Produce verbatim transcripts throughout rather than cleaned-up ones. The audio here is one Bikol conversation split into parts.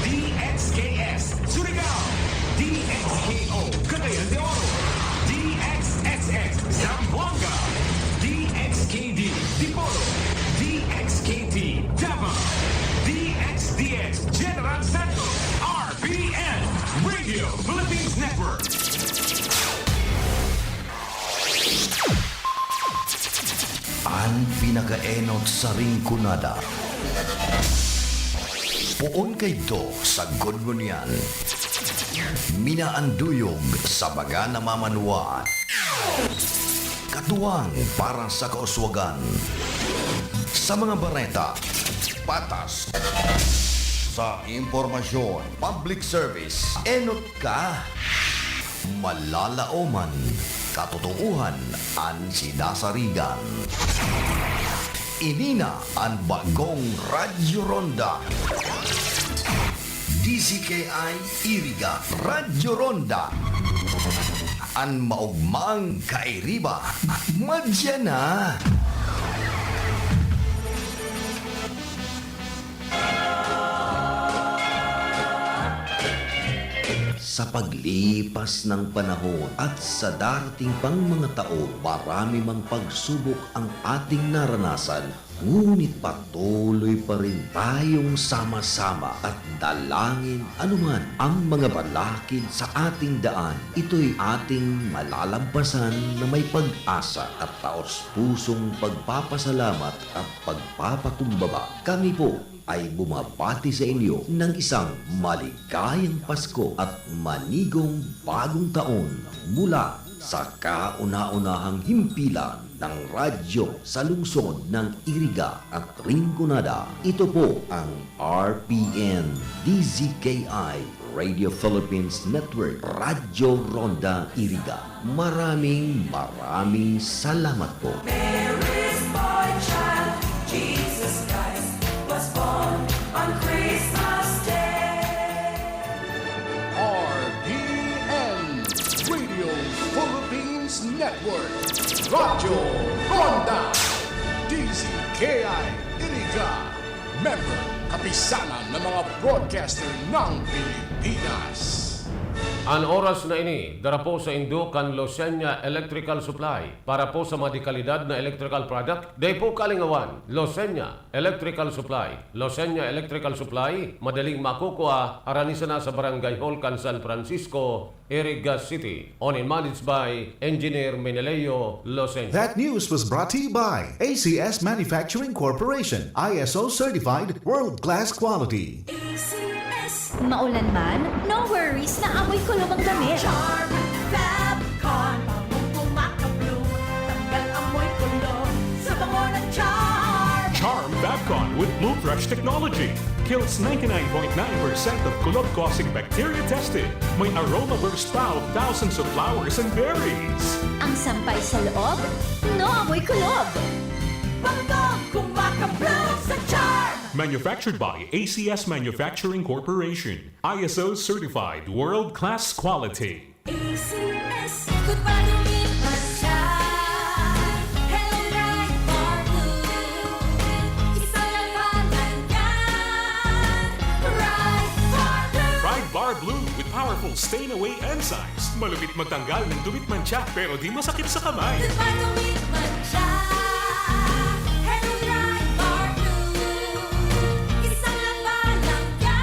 D X K S, Surigao. D X K O, Cagayan de Oro. D X S X, Zamboanga. D X K D, Dipolog. D X K T, Davao. D X D X, General Santos. R P N, Radio Philippines Network. An pinakaenot sa Rinconada. Poon kaidto sa gudgon niyan. Minaanduyog sa mga namamanwaan. Katuwang para sa kauswagan. Sa mga bareta, patas. Sa impormasyon, public service, enot ka. Malalaoman, katotoohan an sinasarigan. Ini na an bagong Radyo Ronda. D Z K I Iriga, Radyo Ronda. An maogmang kairiba, madya na. Sa paglipas ng panahon at sa darating pang mga taon, marami mang pagsubok ang ating naranasan, ngunit patuloy pa rin tayong sama-sama at dalangin anuman ang mga balakid sa ating daan. Ito'y ating malalampasan na may pag-asa at taos-pusong pagpapasalamat at pagpapakumbaba. Kami po ay bumabati sa inyo ng isang maligayang Pasko at manigong bagong taon mula sa kauna-unahang himpilan ng radyo sa lungsod ng Iriga at Rinconada. Ito po ang R P N D Z K I Radio Philippines Network, Radyo Ronda Iriga. Maraming, maraming salamat po. Mary's boy child, Jesus Christ, was born on Christmas Day. R P N, Radio Philippines Network, Radyo Ronda, D Z K I Iriga, member, kapisanan ng mga broadcaster ng Pilipinas. An oras na ini, dara po saindo kan Losenya Electrical Supply. Para po sa mga dekalidad na electrical product, dai po kalingawan, Losenya Electrical Supply. Losenya Electrical Supply, madaling makukua, harani sana sa Barangay Hall kan San Francisco, Iriga City. Owned and managed by Engineer Meneleo Losenya. That news was brought to you by A C S Manufacturing Corporation, I S O certified, world-class quality. A C S. Maulan man, no worries na amoy kulog ang damit. Charm Fab Con, bangong kumakabloom, tanggal amoy kulog sa bango ng Charm. Charm Fab Con with Blue Fresh technology kills ninety-nine point nine percent of kulog-causing bacteria tested. May aroma burst pa of thousands of flowers and berries. Ang sampay sa loob, no amoy kulog. Bangong kumakabloom sa Charm. Manufactured by A C S Manufacturing Corporation. I S O certified world-class quality. A C S. Goodbye to me, Mansha. Hello, Pride Bar Blue. Isa lang pangalan yan. Pride Bar Blue. Pride Bar Blue with powerful stain away enzymes. Malupit magtanggal ng dumit, mantsa, pero di masakit sa kamay. Goodbye to me, Mansha. Hello, Pride Bar Blue. Isang laba lang yan.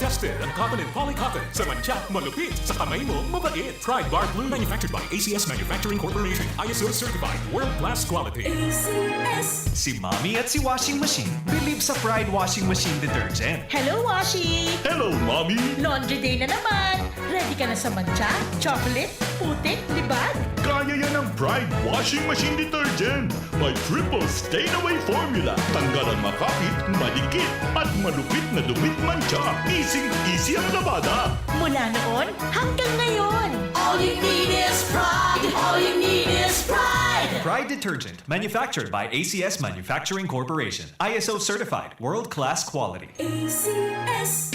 Tested ang cotton and poly cotton. Sa mantsa, malupit. Sa kamay mo, mabait. Pride Bar Blue. Manufactured by A C S Manufacturing Corporation. I S O certified. World class quality. A C S. Si Mommy at si Washing Machine believe sa Pride Washing Machine Detergent. Hello, Washi! Hello, Mommy! Laundry day na naman! Ready ka na sa mantsa, chocolate, putik, libag? Kaya yan ng Pride Washing Machine Detergent. May triple stain away formula. Tanggal ang makapit, madikit, at malupit na dumit, mantsa. Easy-easy ang labada. Mula noon hanggang ngayon. All you need is Pride. All you need is Pride. Pride Detergent, manufactured by A C S Manufacturing Corporation. I S O certified, world-class quality. A C S.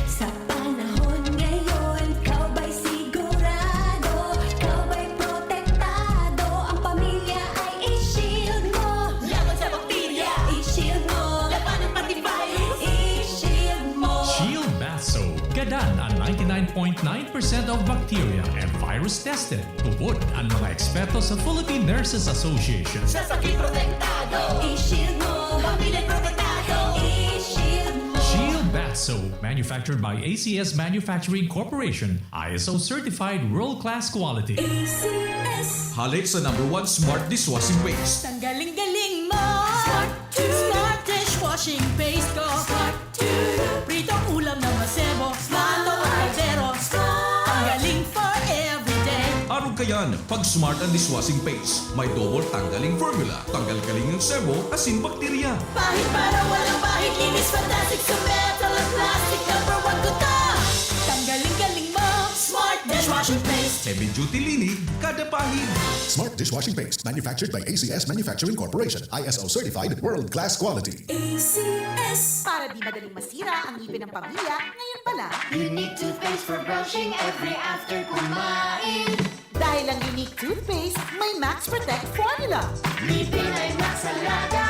Sa panahon ngayon, kabay sigurado, kabay protektado, ang pamilya ay i-shield mo. Laban sa bakterya, i-shield mo. Labanan pati virus, point nine percent of bacteria and virus tested. Tubod ang mga eksperto sa Philippine Nurses Association. Sa sakit protektado, i-shield mo. Pamilya protektado, i-shield mo. Shield Bath Soap, manufactured by A C S Manufacturing Corporation, I S O certified world-class quality. A C S. Halik sa number one smart dishwashing paste. Tanggaling galing mo. Smart to. Smart dishwashing paste ko. Smart to. Pritong ulam na masebo. Smart o kaldero. Smart. Tanggaling for everyday. Arog kayan, pag smart ang dishwashing paste. May double tanggaling formula. Tanggal galing ang sebo, asin bakterya. Pahid para walang pahid. Linis fantastic sa metal at plastic. Number one ko to. Tanggaling galing mo. Smart dishwashing paste. Heavy duty linig, kada pahid. Smart dishwashing paste, manufactured by A C S Manufacturing Corporation, I S O certified, world-class quality. A C S. Para di madaling masira ang ngipin ng pamilya, ngayon pa lang. Unique toothpaste for brushing every after kumain. Dahil ang Unique Toothpaste may Max Protect Formula. Ngipin ay Max Alaga.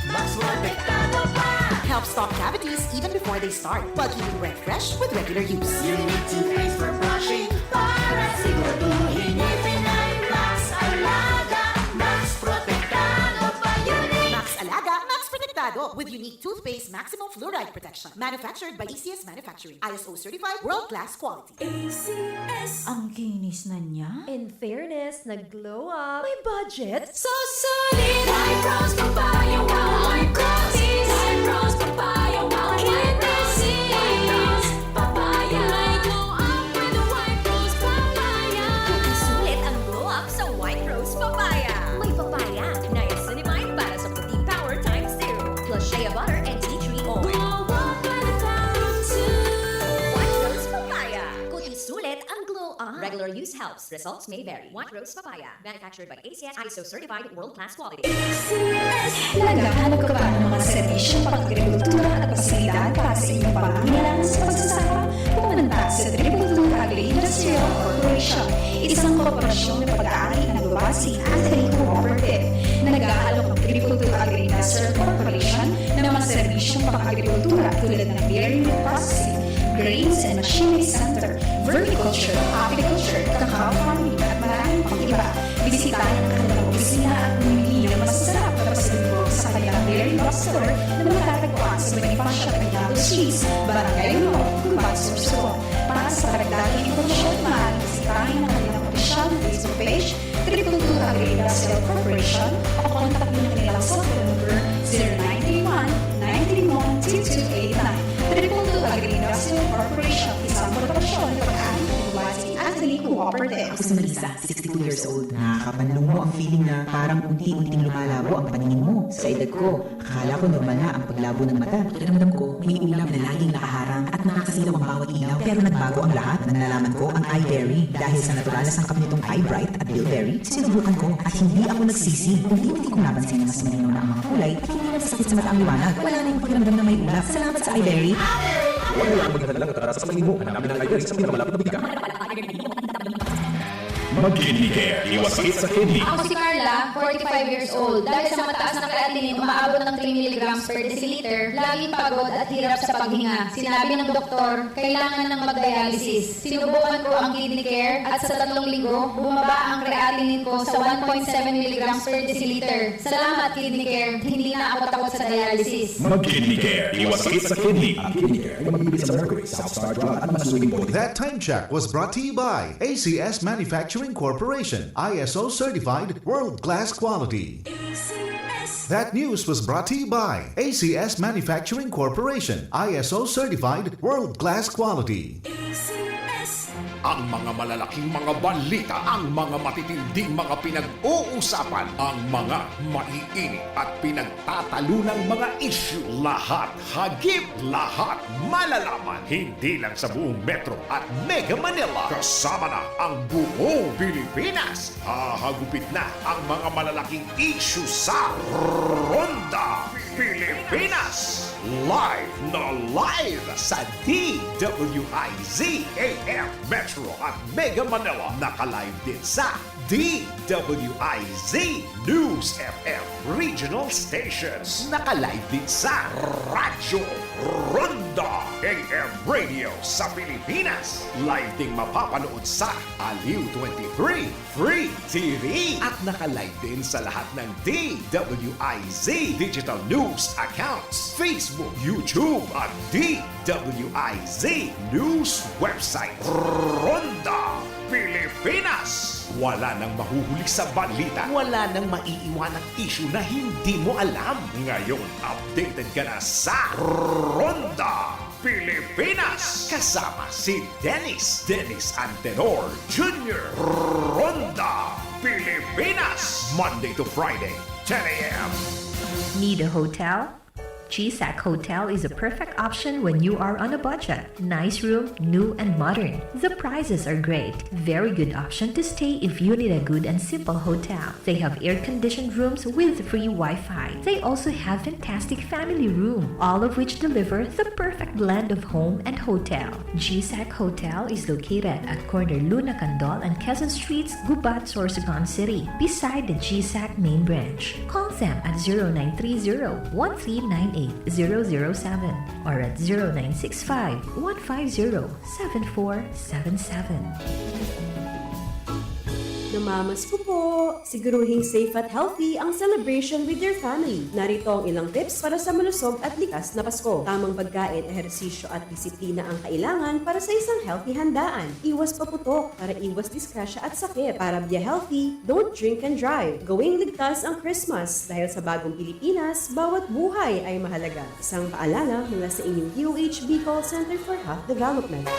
Max Protektado pa. Helps stop cavities even before they start, while keeping breath fresh with regular use. Unique toothpaste for brushing para siguraduhin ngipin ay Max Alaga. Max Protektado pa. Unique. Max Alaga, Max Protektado with Unique Toothpaste Maximum Fluoride Protection. Manufactured by A C S Manufacturing. I S O certified, world-class quality. A C S. Ang kinis na niya. In fairness, nag-glow up. May budget? So solid. White Rose Papaya. Wow. White Rose. White Rose Papaya. Wow. White Rose. White Rose Papaya. May glow up with White Rose Papaya. Sulit ang glow up sa White Rose Papaya. May papaya, niacinamide para sa puting power times two, plus shea butter and tea tree oil. Glow up with White Rose. White Rose Papaya. Kuti sulit ang glow up. Regular use helps. Results may vary. White Rose Papaya. Manufactured by A C S, I S O certified, world-class quality. A C S. Naghahanap ka ba ng mga serbisyong pang-agrikultura at pasilidad para sa inyong pangangailangan sa pagsasaka? Pumunta sa Triple Two Agri-Industrial Corporation, isang korporasyon na pag-aari ng Luwasi Agri Cooperative. Nag-aalok ang Triple Two Agri-Industrial Corporation ng mga serbisyong pang-agrikultura tulad ng dairy processing, grains and machinery center, vermiculture, apiculture, cacao farming, at maraming pang iba. Bisitahin ang kanilang opisina at pumili ng masasarap na pasalubong sa kanilang dairy box store na matatagpuan sa Bonifacio Peñalba Street, Barangay Lolo, Gubat, Sorsogon. Para sa karagdagang impormasyon, maaaring bisitahin ang kanilang opisyal na Facebook page, Triple Two Agri-Industrial Corporation, o kontakin ang kanilang cellphone number, zero nine three one, nine three one, two two eight nine. Triple Two Agri-Industrial Corporation, isang korporasyon na pag-aari ng Luwasi Agri Cooperative. Ako si Marisa, sixty-two years old. Nakakapanlumo ang feeling na parang unti-unting lumalabo ang paningin mo. Sa edad ko, akala ko normal na ang paglabo ng mata. Pakiramdam ko, may ulap na laging nakaharang at nakakasilaw ang bawat ilaw. Pero nagbago ang lahat nang nalaman ko ang iBerry. Dahil sa natural na sangkap nitong iBright at Bilberry, sinubukan ko at hindi ako nagsisi. Unti-unti kong napansin na mas malinaw na ang mga kulay at hindi na masakit sa mata ang liwanag. Wala na yung pakiramdam na may ulap. Salamat sa iBerry! Huwag mo lang maghadlang at sa paningin mo. Hanapin ang iBerry sa pinakamalapit na botika. Mag-Kidney Care. Iwas sakit sa kidney. Ako si Carla, forty-five years old. Dahil sa mataas na creatinine, umaabot ng three milligrams per deciliter, laging pagod at hirap sa paghinga. Sinabi ng doktor, kailangan ng mag-dialysis. Sinubukan ko ang Kidney Care at sa tatlong linggo, bumaba ang creatinine ko sa one point seven milligrams per deciliter. Salamat, Kidney Care. Hindi na ako takot sa dialysis. Mag-Kidney Care. Iwas sakit sa kidney. Ang Kidney Care ay mabibili sa Mercury, South Star Drug at mga suking bote. That time check was brought to you by A C S Manufacturing Corporation, I S O certified, world class quality. A C S. That news was brought to you by A C S Manufacturing Corporation, I S O certified, world class quality. A C S. Ang mga malalaking mga balita, ang mga matitinding mga pinag-uusapan, ang mga maiinit at pinagtatalunang mga isyu, lahat hagip, lahat malalaman. Hindi lang sa buong Metro at Mega Manila, kasama na ang buong Pilipinas. Hahagupit na ang mga malalaking isyu sa Ronda Pilipinas. Live na live sa D W I Z A M Metro at Mega Manila. Naka-live din sa D W I Z News F M Regional Stations. Naka-live din sa Radyo Ronda A M Radio sa Pilipinas. Live ding mapapanood sa Aliw twenty-three Free T V at naka-live din sa lahat ng D W I Z digital news accounts, Facebook, YouTube at D W I Z news website. Ronda Pilipinas. Wala nang mahuhuli sa balita. Wala nang maiiwanang issue na hindi mo alam. Ngayon, updated ka na sa Ronda Pilipinas. Kasama si Dennis, Dennis Antenor Junior Ronda Pilipinas. Monday to Friday, ten a.m. Need a hotel? G SAC Hotel is a perfect option when you are on a budget. Nice room, new and modern. The prices are great. Very good option to stay if you need a good and simple hotel. They have air-conditioned rooms with free Wi-Fi. They also have fantastic family room, all of which deliver the perfect blend of home and hotel. G SAC Hotel is located at corner Luna Candol and Quezon Streets, Gubat, Sorsogon City, beside the G SAC main branch. Call them at zero nine three zero, one three nine eight, zero zero seven or at zero nine six five, one five zero, seven four seven seven. Namamasko po! Siguruhing safe at healthy ang celebration with your family. Narito ang ilang tips para sa malusog at ligtas na Pasko. Tamang pagkain, ehersisyo at disiplina ang kailangan para sa isang healthy handaan. Iwas paputok para iwas disgrasya at sakit. Para be healthy, don't drink and drive. Gawing ligtas ang Christmas dahil sa bagong Pilipinas, bawat buhay ay mahalaga. Isang paalala mula sa inyong D O H Bicol Center for Health Development.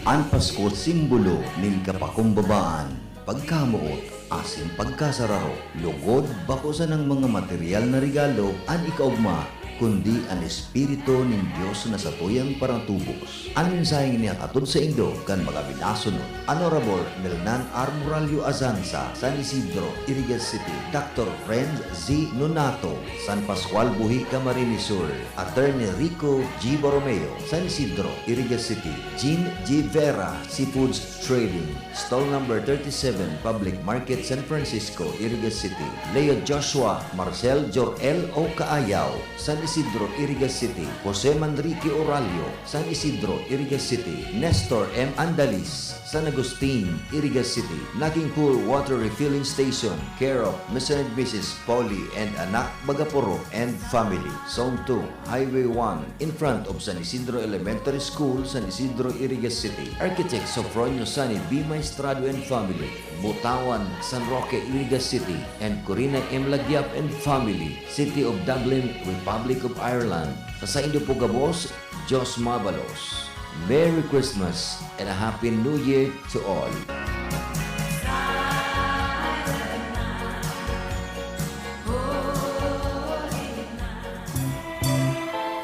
An Pasko simbolo nin kapakumbabaan, pagkamoot, asin pagkasararo. Lugod, bako sanang mga material na regalo an ikaogma, kundi an Espiritu nin Dios na satuyang paratubos. An mensaheng ini hatod saindo kan mga binasunod, Honorable Melnan R. Morallo Azanza, San Isidro, Iriga City, Doctor Renz Z. Nonato, San Pascual Buhi, Camarines Sur, Attorney Rico G. Borromeo, San Isidro, Iriga City, Jean G. Vera, Seafoods Trading, Stall Number thirty-seven, Public Market, San Francisco, Iriga City, Leo Joshua, Marcel Jor-el O. Kaayaw, San Isidro, Iriga City, Jose Manrique Oralio, San Isidro, Iriga City, Nestor M. Andalis, San Agustin, Iriga City, Naking Pool Water Refilling Station, care of Mister and Missus Polly and Anak Bagaporo and family, Zone two, Highway one, in front of San Isidro Elementary School, San Isidro, Iriga City. Architect Sofronio Sani B. Maestrado and family, Butawan, San Roque, Iriga City, and Corina M. Lagyap and family, City of Dublin, Republic of Ireland. Sa saindo po gabos, Diyos mabalos. Merry Christmas and a Happy New Year to all.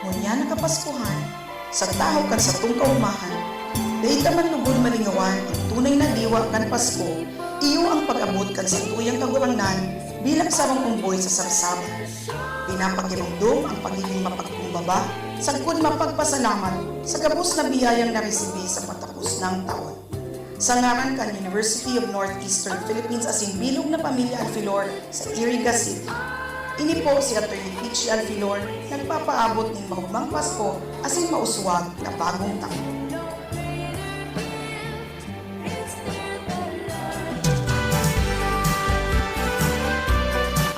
Ngunyan na Kapaskuhan, sa tahaw kan satong kaogmahan, dai ta man lugod malingawan an tunay na diwa kan Pasko, iyo an pag-abot kan satuyang Kagurangnan bilang sarong omboy sa sarsaban. Pinapakiromdom ang pagigin mapagkumbaba sagkod mapagpasalamat sa gabos na biyayang naresibi sa patapos nang taon. Sa ngaran kan University of Northeastern Philippines asin bilog na pamilya Alfilor sa Iriga City. Ini po si Attorney Peachy Alfilor, nagpapaabot nin maogmang Pasko asin mauswag na bagong taon.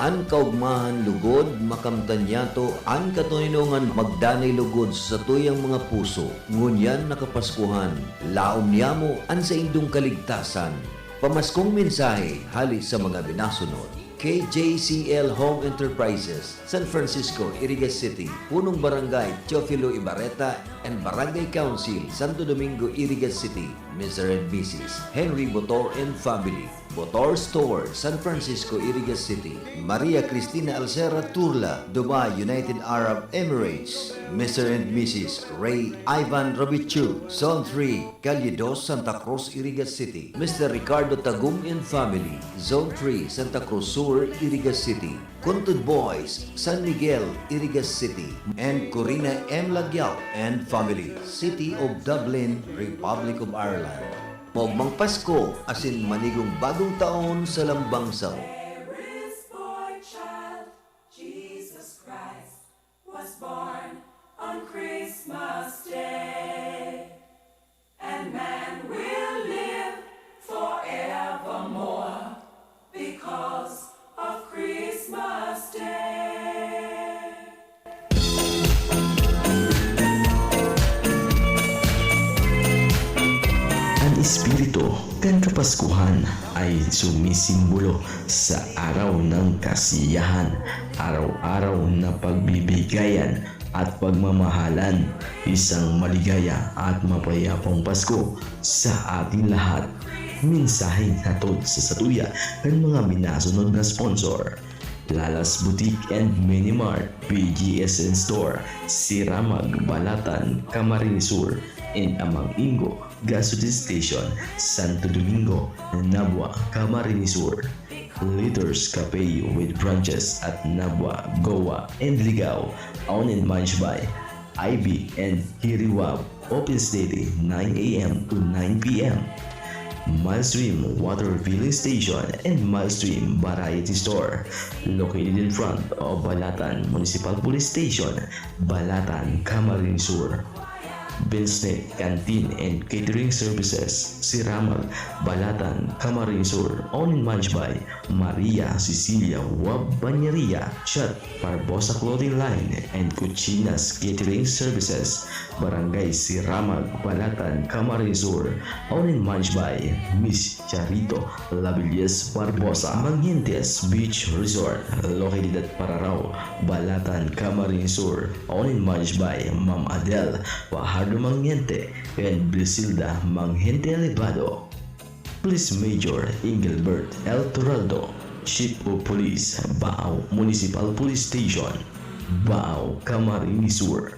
An kaogmahan lugod, makamtan niyato an katoninongan magdanay lugod sa satuyang mga puso. Ngunyan na Kapaskuhan, laom niyamo an saindong kaligtasan. Pamaskong mensahe hale sa mga binasunod. K J C L Home Enterprises, San Francisco, Iriga City, Punong Barangay Teofilo Ibarreta and Barangay Council, Santo Domingo, Iriga City, Mister and Missus Henry Botor and family, Botor Store, San Francisco, Iriga City, Maria Cristina Alcera Turla, Dubai, United Arab Emirates, Mister and Missus Ray Ivan Robichu, Zone three, Calle dos, Santa Cruz, Iriga City, Mister Ricardo Tagum and family, Zone three, Santa Cruz Sur, Iriga City, Kuntod Boys, San Miguel, Iriga City, and Corina M. Lagyao and family, City of Dublin, Republic of Ireland. Maogmang Pasko asin manigong bagong taon sa Lambang Saho. Mary's boy child, Jesus Christ, was born on Christmas Day. And man will live forevermore because of Christmas Day. An espiritu kan Kapaskuhan ay sumisimbolo sa araw ng kasiyahan, araw-araw na pagbibigayan at pagmamahalan. Isang maligaya at mapayapang Pasko sa ating lahat. Mensaheng hatod sa satuya kan mga minasunod na sponsor: Lala's Boutique and Mini Mart, P G S N Store, Siramag, Balatan, Camarines Sur, and Amang Ingo Gasoline Station, Santo Domingo, Nabua, Camarines Sur. Leaders Cafe with branches at Nabua, Goa, and Ligao, owned and managed by Ivy and Hiriwab. Opens daily nine a m to nine p m. Milestream Water Filling Station and Milestream Variety Store, located in front of Balatan Municipal Police Station, Balatan, Camarines Sur. Binsnet Canteen and Catering Services, Siramag, Balatan, Camarines Sur, owned and managed by Maria Cecilia Wab Bañeria, Chat Barbosa Clothing Line and Cuchinas Catering Services, Barangay Siramag, Balatan, Camarines Sur, owned and managed by Miss Charito Labilies Barbosa. Manghentes Beach Resort, located at Pararao, Balatan, Camarines Sur, owned and managed by Ma'am Adel Fajardo Manghente and Brisilda Manghente Alibado. Police Major Engelbert L Toraldo, Chief of Police, Baao Municipal Police Station, Baao, Camarines Sur.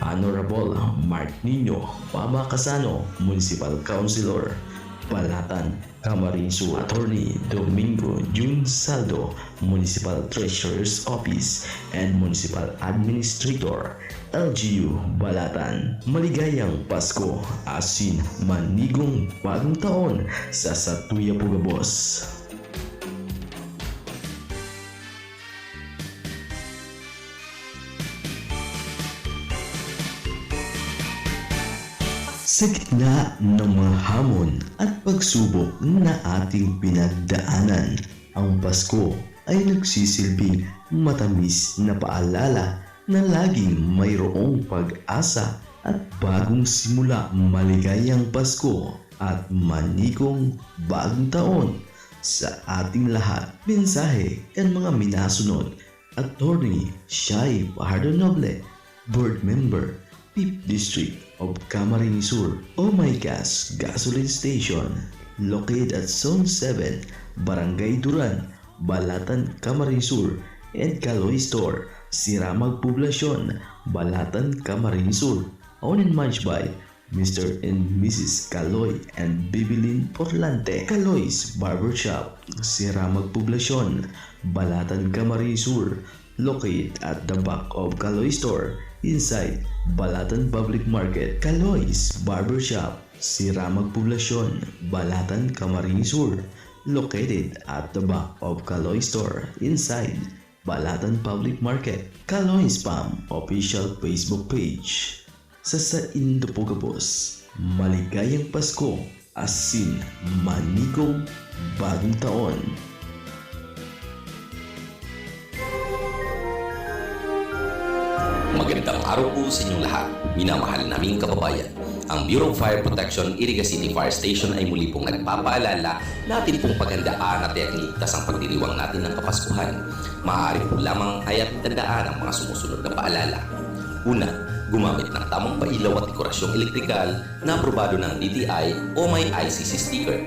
Honorable Mark Nino Pabacasano, Municipal Councilor, Balatan, Camarines Sur. Attorney Domingo Jun Saldo, Municipal Treasurer's Office and Municipal Administrator, L G U Balatan. Maligayang Pasko asin manigong bagong taon sa satuya po gabos. Sa gitna ng mga hamon at pagsubok na ating pinagdaanan, ang Pasko ay nagsisilbing matamis na paalala na laging mayroong pag-asa at bagong simula. Maligayang Pasko at manigong bagong taon sa ating lahat. Mensahe kan mga minasunod: Attorney Shai Fajardo Noble, Board Member, Fifth District of Camarines Sur. Oh My Gas Gasoline Station, located at Zone seven, Barangay Duran, Balatan, Camarines Sur, and Kaloy Store, Siramag Poblacion, Balatan, Camarines Sur. Owned and managed by Mister and Missus Kaloy and Bibilin Porlante. Kaloy's Barbershop, Siramag Poblacion, Balatan, Camarines Sur, located at the back of Kaloy Store, inside Balatan Public Market. Kaloy's Barbershop, Siramag Poblacion, Balatan, Camarines Sur, located at the back of Kaloy Store, inside Balatan Public Market. Kaloy's Spam Official Facebook Page. Sa saindo po gabos, maligayang Pasko asin manigong bagong taon. Magandang araw po sa inyong lahat, minamahal naming kababayan. Ang Bureau of Fire Protection, Iriga City Fire Station ay muli pong nagpapaalala na atin pong paghandaan at iyang iligtas ang pagdiriwang natin ng Kapaskuhan. Maaari po lamang ay ating tandaan ang mga sumusunod na paalala. Una, gumamit ng tamang pailaw at dekorasyong elektrikal na aprobado ng D T I o may I C C sticker.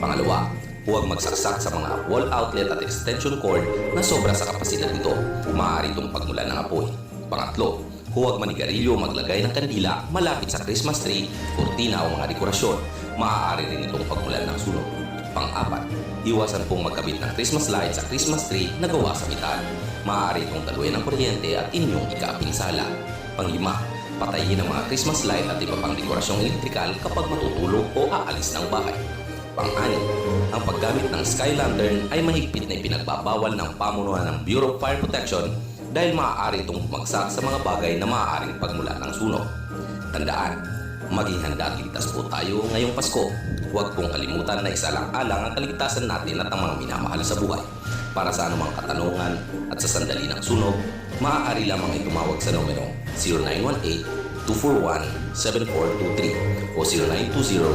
Pangalawa, huwag magsaksak sa mga wall outlet at extension cord na sobra sa kapasidad nito. Maaari itong pagmulan ng apoy. Pangatlo, huwag manigarilyo o maglagay ng kandila malapit sa Christmas tree, kurtina o mga dekorasyon. Maaari rin itong pagmulan ng sunog. Pang-apat, iwasan pong magkabit ng Christmas light sa Christmas tree na gawa sa metal. Maaari itong daluyan ng kuryente at inyong ikaapinsala. Panglima, Patayin ang mga Christmas light at iba pang dekorasyong elektrikal kapag matutulog o aalis ng bahay. Pang-anim, ang paggamit ng sky lantern ay mahigpit na ipinagbabawal ng pamunuan ng Bureau of Fire Protection dahil maaari itong bumagsak sa mga bagay na maaaring pagmulan ng sunog. Tandaan, maging handa at ligtas po tayo ngayong Pasko. Huwag pong kalimutan na isalang-alang ang kaligtasan natin at ang mga minamahal sa buhay. Para sa anumang katanungan at sa sandali ng sunog, maaari lamang itong tumawag sa numerong zero nine one eight, two four one, seven four two three o zero nine two zero,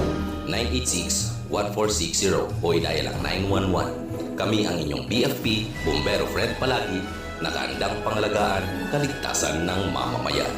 nine eight six, one four six zero o i-dial ang nine one one. Kami ang inyong B F P, Bombero Fred palagi, nakaandang pangalagaan kaligtasan ng mamamayan.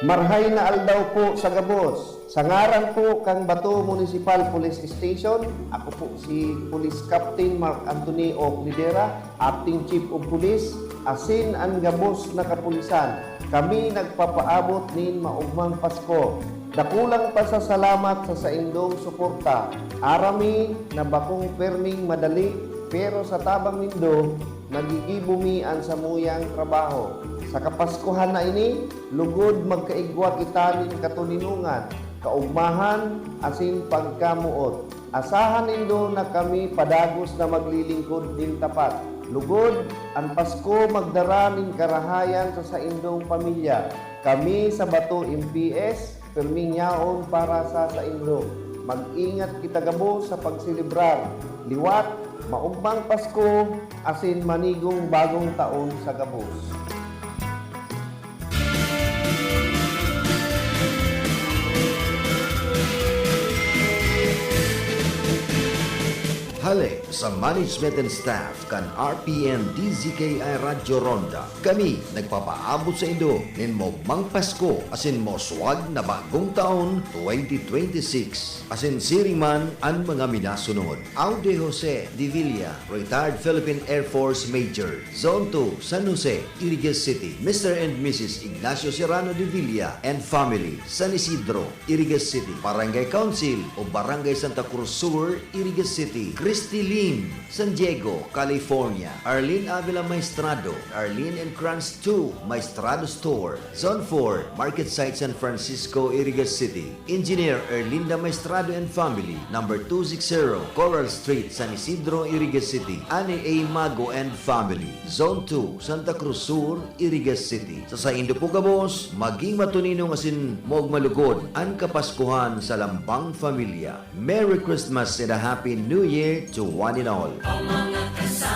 Marhay na aldaw po sa gabos. Sa ngaran po kan Bato Municipal Police Station, ako po si Police Captain Mark Anthony Oclidera, Acting Chief of Police, asin an gabos na kapulisan. Kami nagpapaabot nin maogmang Pasko. Dakulang pasasalamat sa saindong suporta. Aram mi na bakong perming madali, pero sa tabang nindo, nagigibo mi an samuyang trabaho. Sa Kapaskuhan na ini, lugod magkaigwa kita nin katoninongan, kaogmahan, asin pagkamoot. Asahan nindo na kami padagos na maglilingkod nin tapat. Lugod, an Pasko magdara nin karahayan sa saindong pamilya. Kami sa Bato M P S, pirming yaon para sa saindo. Mag-ingat kita gabos sa pagselebrar. Liwat, maogmang Pasko, asin manigong bagong taon sa gabos. Hale sa management and staff kan R P N D Z K I Radyo Ronda, kami nagpapaabot saindo nin maogmang Pasko asin mauswag na bagong taon twenty twenty-six. Asin siring man an mga minasunod: Aude Jose de Villa, retired Philippine Air Force Major, Zone two, San Jose, Iriga City; Mister and Missus Ignacio Serrano de Villa and family, San Isidro, Iriga City; Barangay Council o Barangay Santa Cruz Sur, Iriga City; Christy Lim, San Diego, California; Arlene Avila Maestrado, Arlene and Kranz two, Maestrado Store, Zone four, Market Site, San Francisco, Iriga City; Engineer Erlinda Maestrado and family, number two six zero, Coral Street, San Isidro, Iriga City; Annie A Mago and family, Zone two, Santa Cruz Sur, Iriga City. Sa saindo po gabos, maging matoninong asin maogma lugod an Kapaskuhan sa lambang pamilya. Merry Christmas and a Happy New Year to one and all! Ang mga kasama